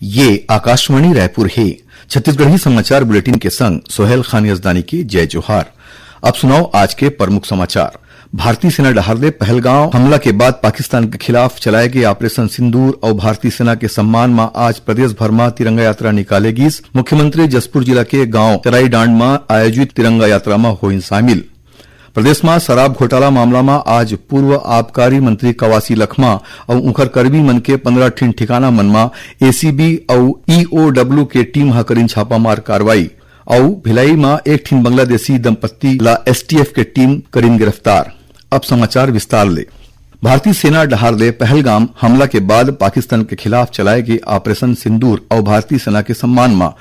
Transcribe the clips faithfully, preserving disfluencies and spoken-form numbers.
ये आकाशवाणी रायपुर हे। छत्तीसगढ़ी समाचार बुलेटिन के संग सोहेल खान यजदानी के जय जोहार। अब सुनव आज के प्रमुख समाचार। भारतीय सेना डहार ले पहलगांव हमला के बाद पाकिस्तान के खिलाफ चलाए गे ऑपरेशन सिंदूर अउ भारतीय सेना के सम्मान म आज प्रदेश भर म तिरंगा यात्रा निकाले गिस। मुख्यमंत्री जशपुर जिला के गांव चराईडांड म आयोजित तिरंगा यात्रा म होइन शामिल। प्रदेश म शराब घोटाला मामला म आज पूर्व आबकारी मंत्री कवासी लखमा अउ उंखर कर्मी मन के पंद्रह ठिन ठिकाना मन म एसीबी अउ ईओडब्ल्यू के टीम ह करिन छापामार कार्रवाई। अउ भिलाई म एक ठिन बांग्लादेशी दंपत्ति ला एसटीएफ के टीम करिन गिरफ्तार। अब समाचार विस्तार ले। भारतीय सेना डहार ले पहलगाम हमला के बाद पाकिस्तान के खिलाफ चलाए गे ऑपरेशन सिंदूर अउ भारतीय सेना के सम्मान म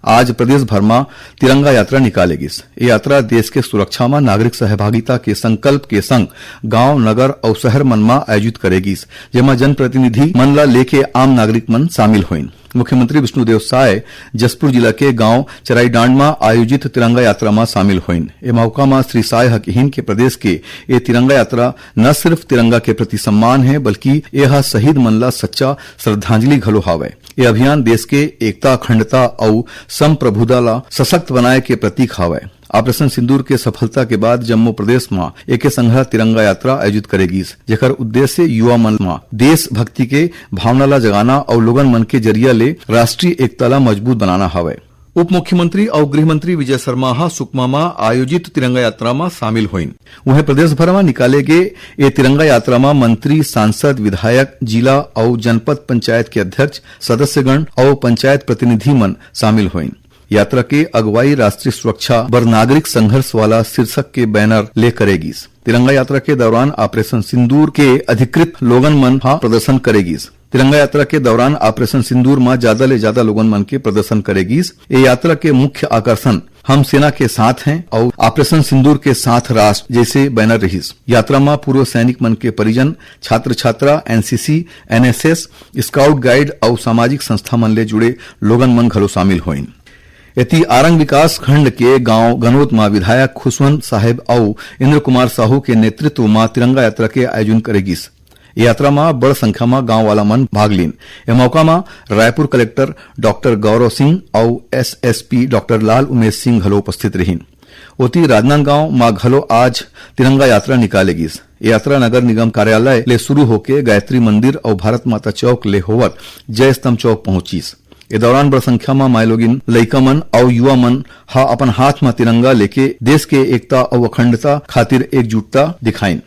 आज प्रदेश भर म तिरंगा यात्रा निकाले गिस। ये यात्रा देश के सुरक्षा म नागरिक सहभागिता के संकल्प के संग गांव, नगर अउ शहर मन म आयोजित करे गिस, जेमा जनप्रतिनिधि मन ल लेके आम नागरिक मन शामिल होइन। मुख्यमंत्री विष्णुदेव साय जशपुर जिला के गांव चराईडांड म आयोजित तिरंगा यात्रा म शामिल होइन। ए मौका म श्री साय ह किहिन के प्रदेश के ए तिरंगा यात्रा न सिर्फ तिरंगा के प्रति सम्मान हे, बल्कि ए ह शहीद मन ला सच्चा श्रद्धांजलि घलो हावय। ए अभियान देश के एकता, अखंडता अउ संप्रभुता ला सशक्त बनाए के प्रतीक हावय। ऑपरेशन सिंदूर के सफलता के बाद जम्मो प्रदेश म एके संघरा तिरंगा यात्रा आयोजित करे गिस, जेकर उद्देश्य युवा मन म देशभक्ति के भावना ला जगाना अउ लोगन मन के जरिया ले राष्ट्रीय एकता ला मजबूत बनाना हवय। उप मुख्यमंत्री अउ गृह मंत्री विजय शर्मा ह सुकमा म आयोजित तिरंगा यात्रा म शामिल होइन। उहें, प्रदेश भर म निकाले गे ए तिरंगा यात्रा म मंत्री, सांसद, विधायक, जिला अउ जनपद पंचायत के अध्यक्ष, सदस्यगण अउ पंचायत प्रतिनिधि मन शामिल होइन। यात्रा के अगुवाई राष्ट्रीय सुरक्षा बर नागरिक संघर्ष वाला शीर्षक के बैनर ले करे गिस। तिरंगा यात्रा के दौरान ऑपरेशन सिंदूर के अधिकृत लोगन मन ह प्रदर्शन करे गिस। तिरंगा यात्रा के दौरान ऑपरेशन सिंदूर म जादा ले जादा लोगन मन के प्रदर्शन करे गिस। ए यात्रा के मुख्य आकर्षण हम सेना के साथ हैं अउ ऑपरेशन सिंदूर के साथ राष्ट्र जैसे बैनर रहिस। यात्रा म पूर्व सैनिक मन के परिजन, छात्र छात्रा, एनसीसी, एनएसएस, स्काउट गाइड अउ सामाजिक संस्था मन ले जुड़े लोगन मन घलो शामिल होइन। एती आरंग विकास खंड के गांव गनोत म विधायक खुशवंत साहेब अउ इंद्र कुमार साहू के नेतृत्व म तिरंगा यात्रा के आयोजन करे गिस। ए यात्रा म बड़ संख्या म गांव वाला मन भाग लीन। ए मौका म रायपुर कलेक्टर डॉक्टर गौरव सिंह अउ एसएसपी डॉक्टर लाल उमेश सिंह घलो उपस्थित रहिन। ओती राजनांदगांव म घलो आज तिरंगा यात्रा निकाले गिस। ए यात्रा नगर निगम कार्यालय ले शुरू होके गायत्री मंदिर अउ भारत माता चौक ले होवत जय स्तंभ चौक पहुंचिस। ए दौरान बड़ संख्या म माईलोगिन, लइका मन अउ युवा मन ह अपन हाथ म तिरंगा लेके देश के एकता अउ अखंडता खातिर एकजुटता दिखाइन।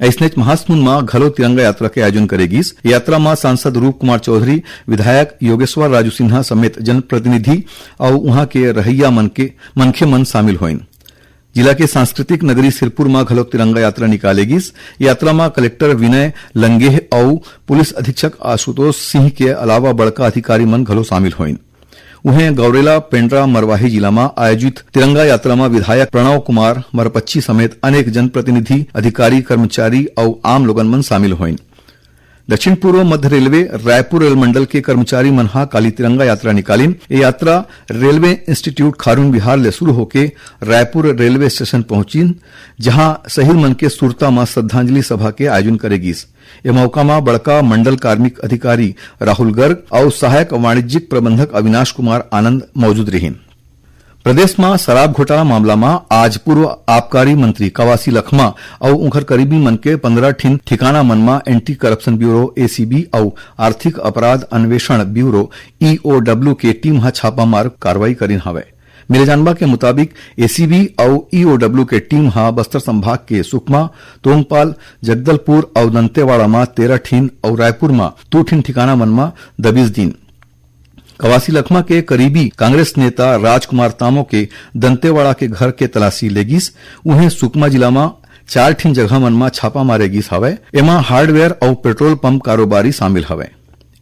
अइसनेच महासमुंद म घलो तिरंगा यात्रा के आयोजन करे गिस। यात्रा म सांसद रूप कुमार चौधरी, विधायक योगेश्वर राजू सिन्हा समेत जनप्रतिनिधि अउ उहां के रहइया मन के मनखे मन शामिल होइन। जिला के सांस्कृतिक नगरी सिरपुर म घलो तिरंगा यात्रा निकाले गिस। यात्रा म कलेक्टर विनय लंगेह अउ पुलिस अधीक्षक आशुतोष सिंह के अलावा बड़का अधिकारी मन घलो शामिल होइन। उहें, गौरेला पेंड्रा मरवाही जिला म आयोजित तिरंगा यात्रा म विधायक प्रणव कुमार मरपच्ची समेत अनेक जनप्रतिनिधि, अधिकारी, कर्मचारी अउ आम लोगन मन शामिल होइन। दक्षिण पूर्व मध्य रेलवे रायपुर रेल मंडल के कर्मचारी मन ह काली तिरंगा यात्रा निकालिन। ये यात्रा रेलवे इंस्टीट्यूट खारून विहार ले शुरू होके रायपुर रेलवे स्टेशन पहुंचिन, जहां शहीद मन के सुरता म श्रद्धांजलि सभा के आयोजन करे गिस। ए मौका म बड़का मंडल कार्मिक अधिकारी राहुल गर्ग अउ सहायक वाणिज्यिक प्रबंधक अविनाश कुमार आनंद मौजूद रहिन। प्रदेश म शराब घोटाला मामला म आज पूर्व आबकारी मंत्री कवासी लखमा अउ उंखर करीबी मन के पंद्रह ठिन ठिकाना मन म एंटी करप्शन ब्यूरो, एसीबी, अउ आर्थिक अपराध अन्वेषण ब्यूरो, ईओडब्ल्यू, के टीम ह छापामार कार्रवाई करिन हवय। मिले जानबा के मुताबिक, एसीबी अउ ईओडब्ल्यू के टीम ह बस्तर संभाग के सुकमा, तोंगपाल, जगदलपुर अउ दंतेवाड़ा म तेरह ठिन अउ रायपुर म दू ठिन ठिकाना मन म दबिश दीन। कवासी लखमा के करीबी कांग्रेस नेता राजकुमार तामो के दंतेवाड़ा के घर के तलाशी ले गिस। उहें, सुकमा जिला म चार ठिन जगह मन म छापा मारे गिस हवय। एमा हार्डवेयर अउ पेट्रोल पंप कारोबारी शामिल हवय।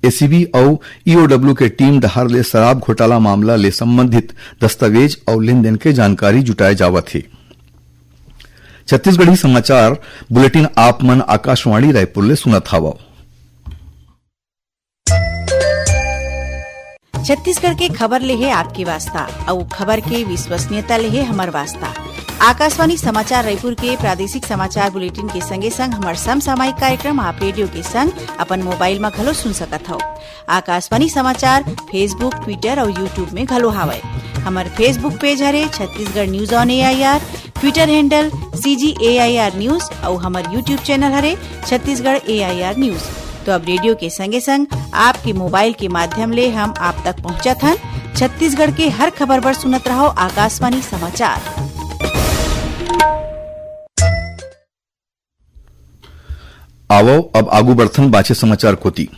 एसीबी अउ ईओडब्ल्यू के टीम डहार ले शराब घोटाला मामला ले संबंधित दस्तावेज अउ लेन-देन के जानकारी जुटाए जावत हे। छत्तीसगढ़ी समाचार बुलेटिन आप मन आकाशवाणी रायपुर ले सुनत हवव। छत्तीसगढ़ के खबर ले हे आपके वास्ता, अउ खबर के विश्वसनीयता ले हे हमर वास्ता। आकाशवाणी समाचार रायपुर के प्रादेशिक समाचार बुलेटिन के संगे संग हमर समसामयिक कार्यक्रम आप रेडियो के संग अपन मोबाइल म घलो सुन सकत हव। आकाशवाणी समाचार Facebook, Twitter अउ YouTube में घलो हावय। हमर Facebook पेज हरे Chhattisgarh news on AIR, Twitter handle CG AIR news अउ हमर YouTube चैनल हरे छत्तीसगढ़ एआईआर न्यूज। तो अब रेडियो के संगे संग आपके मोबाइल के माध्यम ले हम आप तक पहुंचत हन। छत्तीसगढ़ के हर खबर बर सुनत रहो आकाशवाणी समाचार। आवव, अब आगू बढ़थन बांचे समाचार कोति।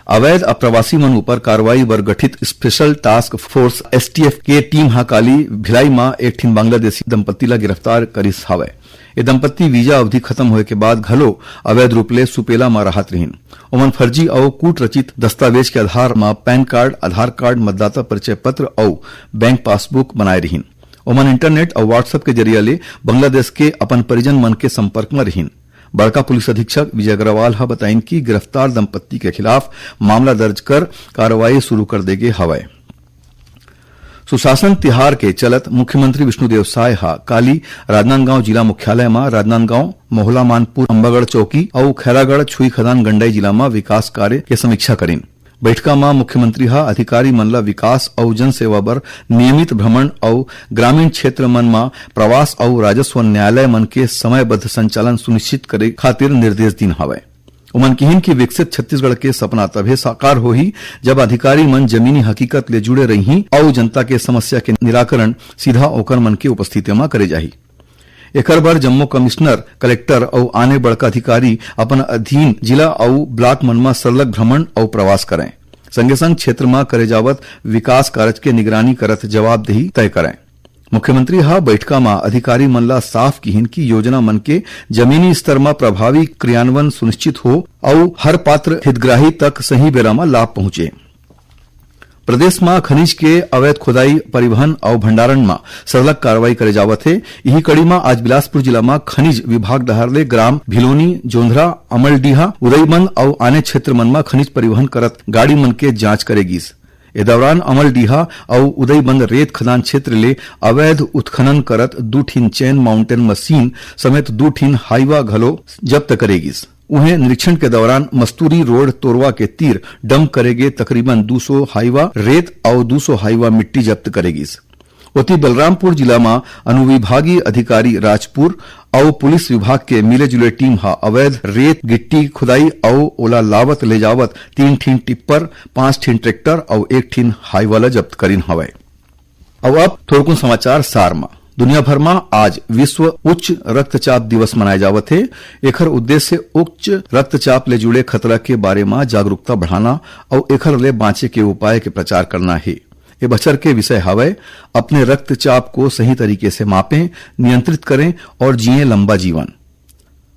अवैध अप्रवासी मन ऊपर कार्रवाई बर गठित स्पेशल टास्क फोर्स, एसटीएफ, के टीम ह काली भिलाई म एक ठिन बांग्लादेशी दंपत्ति ला गिरफ्तार करिस हावय। ये दंपत्ति वीजा अवधि खत्म होए के बाद घलो अवैध रूप ले सुपेला म रहत रिहिन। ओमन फर्जी अउ कूट रचित दस्तावेज के आधार म पैन कार्ड, आधार कार्ड, मतदाता परिचय पत्र अउ बैंक पासबुक बनाए रिहिन। ओमन इंटरनेट अउ WhatsApp के जरिया ले बांग्लादेश के अपन परिजन मन के संपर्क म रिहिन। बड़का पुलिस अधीक्षक विजय अग्रवाल ह बताइन कि गिरफ्तार दंपत्ति के खिलाफ मामला दर्ज कर कार्रवाई शुरू कर दे गे हवय। सुशासन तिहार के चलत मुख्यमंत्री विष्णुदेव साय ह काली राजनांदगांव जिला मुख्यालय म राजनांदगांव, मोहला मानपुर, अंबागढ़ चौकी अउ खैरागढ़ छुईखदान गंडई जिला म विकास कार्य के समीक्षा करिन। बैठका म मुख्यमंत्री ह अधिकारी मन ल विकास अउ जनसेवा बर नियमित भ्रमण अउ ग्रामीण क्षेत्र मन म प्रवास अउ राजस्व न्यायालय मन के समयबद्ध संचालन सुनिश्चित करे खातिर निर्देश दीन हवय। उमन किहिन कि विकसित छत्तीसगढ़ के सपना तभे साकार होही, जब अधिकारी मन जमीनी हकीकत ले जुड़े रहिहीं अउ जनता के समस्या के निराकरण सीधा ओकर मन के उपस्थिति म करे जाही। एकर बर जम्मो कमिश्नर, कलेक्टर अउ आने बड़का अधिकारी अपन अधीन जिला अउ ब्लॉक मन म सरलग भ्रमण अउ प्रवास करंय। संगे संग क्षेत्र म करे जावत विकास कारज के निगरानी करत जवाबदेही तय करंय। मुख्यमंत्री ह बैठका म अधिकारी मन ला साफ किहिन कि योजना मन के जमीनी स्तर म प्रभावी क्रियान्वयन सुनिश्चित हो अउ हर पात्र हितग्राही तक सही बेरा म लाभ पहुंचे। प्रदेश म खनिज के अवैध खुदाई, परिवहन अउ भंडारण म सरलग कार्रवाई करे जावत हे। इही कड़ी म आज बिलासपुर जिला म खनिज विभाग डहार ले ग्राम भिलोनी, जोंधरा, अमलडीहा, उदईबंद अउ आने क्षेत्र मन म खनिज परिवहन करत गाड़ी मन के जांच करे गीस। ए दौरान अमलडीहा अउ उदईबंद रेत खदान क्षेत्र ले अवैध उत्खनन करत दू ठिन चैन माउंटेन मशीन समेत दू ठिन हाईवा घलो जब्त करे गीस। उहें, निरीक्षण के दौरान मस्तूरी रोड तोरवा के तीर डंप करे गे तकरीबन दू सौ हाईवा रेत अउ दू सौ हाईवा मिट्टी जब्त करे गीस। ओती, बलरामपुर जिला म अनुविभागीय अधिकारी राजपुर अउ पुलिस विभाग के मिले जुले टीम ह अवैध रेत गिट्टी खुदाई अउ ओला लावत ले जावत तीन ठिन टिप्पर, पांच ठिन ट्रैक्टर अउ एक ठिन हाईवा ल जब्त करिन हवय। अउ अब थोरकुन समाचार सार म। दुनिया भर म आज विश्व उच्च रक्तचाप दिवस मनाए जावत हे। एखर उद्देश्य उच्च रक्तचाप ले जुड़े खतरा के बारे म जागरूकता बढ़ाना अउ एखर ले बांचे के उपाय के प्रचार करना हे। ए बछर के विषय हवय, अपने रक्तचाप को सही तरीके से मापें, नियंत्रित करें और जिएं लंबा जीवन।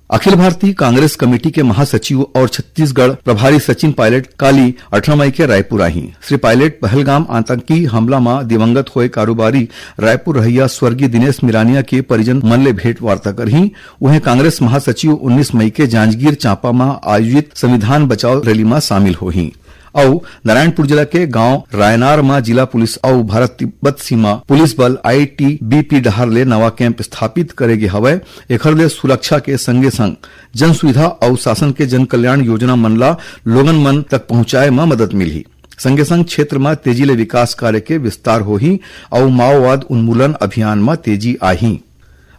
अखिल भारतीय कांग्रेस कमेटी के महासचिव और छत्तीसगढ़ प्रभारी सचिन पायलट काली अठारह मई के रायपुर आही। श्री पायलट पहलगाम आतंकी हमला म दिवंगत होए कारोबारी रायपुर रहइया स्वर्गीय दिनेश मिरानिया के परिजन मन ले भेंट वार्ता करही। उहें, कांग्रेस महासचिव उन्नीस मई के जांजगीर चांपा म आयोजित संविधान बचाओ रैली म शामिल होही। अउ नारायणपुर जिला के गांव रायनार म जिला पुलिस अउ भारत तिब्बत सीमा पुलिस बल, आईटीबीपी, डहार ले नवा कैंप स्थापित करे गे हवय। एखर ले सुरक्षा के संगे संग जन सुविधा अउ शासन के जन कल्याण योजना मन ला लोगन मन तक पहुंचाए म मदद मिलही। संगे संग क्षेत्र म तेजी ले विकास कार्य के विस्तार होही अउ माओवाद उन्मूलन अभियान म तेजी आही।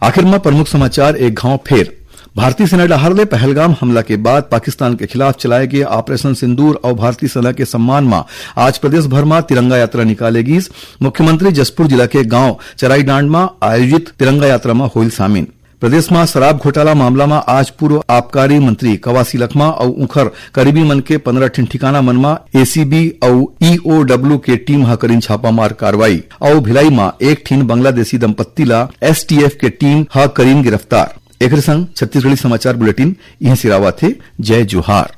आखिर म प्रमुख समाचार एक घांव फेर। भारतीय सेना डहार ले पहलगाम हमला के बाद पाकिस्तान के खिलाफ चलाए गे ऑपरेशन सिंदूर अउ भारतीय सेना के सम्मान म आज प्रदेश भर म तिरंगा यात्रा निकाले गीस। मुख्यमंत्री जशपुर जिला के गांव चराईडांड म आयोजित तिरंगा यात्रा म होइल शामिल। प्रदेश म शराब घोटाला मामला म आज पूर्व आबकारी मंत्री कवासी लखमा अउ उंखर करीबी मन के पंद्रह ठिन ठिकाना मन म एसीबी अउ ईओडब्ल्यू के टीम ह करिन छापामार कार्रवाई अउ भिलाई म एक ठिन बांग्लादेशी दंपत्ति ला एसटीएफ के टीम ह करिन गिरफ्तार। एखरे संग छत्तीसगढ़ी समाचार बुलेटिन इहें सिरावत हे। जय जोहार।